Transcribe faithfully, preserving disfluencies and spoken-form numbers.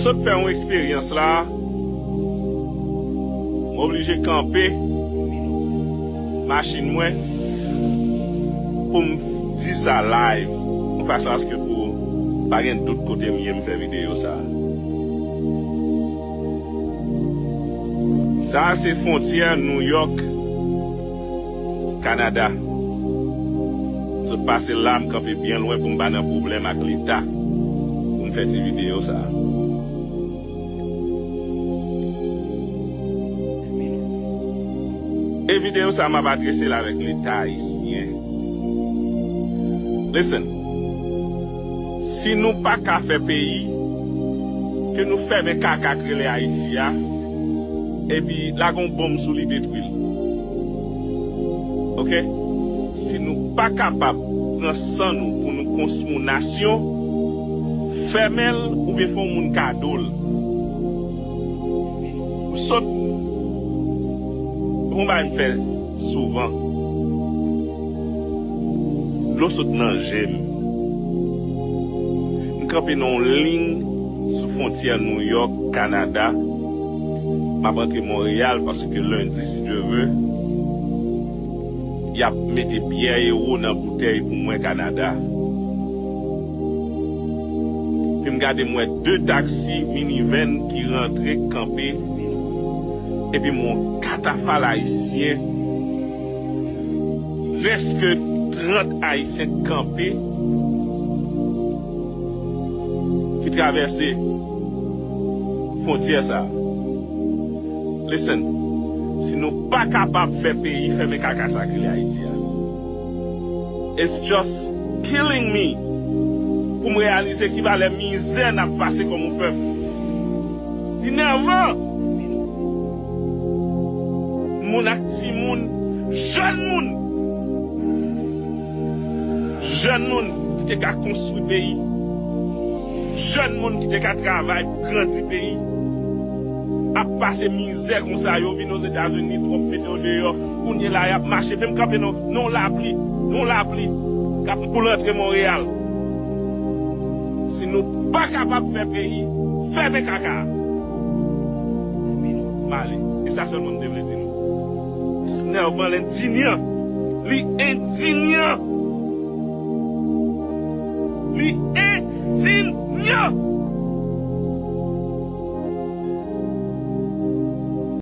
Sot fè yon eksperyans la, m oblije kanpe machin mwen pou m di sa live, yon fason aske pou pa gen dout kote m ye, m fè videyo sa. Sa a se fwontyè New York, Kanada. M sot pase la, m kanpe byen lwen pou m pa nan pwoblèm ak Leta pou m fè ti videyo sa a. E videyo sa a, m ap adrese l avèk Leta ayisyen. Listen, si nou pa ka fè peyi, ke nou fèmen kaka k rele Ayiti a, epi lage yon bonm sou li, detwi l. Oke? Si nou pa kapab pran san nou pou nou konstwi yon nasyon, fèmen l oubyen fè yon moun kado l. M sot, yon bagay m fè souvan. Dlo sot nan je m. M kanpe nan yon liy sou fwontyè New York, Kanada. M ap antre Monreyal paske lendi, si Dye vle, y ap mete pyè ewo nan boutèy pou mwen Kanada. Epi m gade, m wè de taksi minivan ki rantre, kanpe. Epi m wè yon katafal ayisyen, prèske trant ayisyen kanpe, ki travèse fwontyè sa a. Listen, si nou pa kapab fè peyi, fèmen kaka sa k rele Ayiti a. It's just killing me pou m reyalize ki valè mizè n ap pase kòm yon pèp. Li nèvan. Moun ak timoun, jèn moun. Jèn moun ki te ka konstwi peyi. Jèn moun ki te ka travay pou grandi peyi. Ap pase mizè konsa, yo vin Ozetazini, twòp mete yo deyò. Kounye la, y ap mache, menm kanpe nan, nan lapli, nan lapli, k ap boule antre Monreyal. Si nou pa kapab fè peyi, fèmen kaka a. M ale. E sa sèlman m te vle di nou. Nèvan l endinyan. Li endinyan. Li endinyan.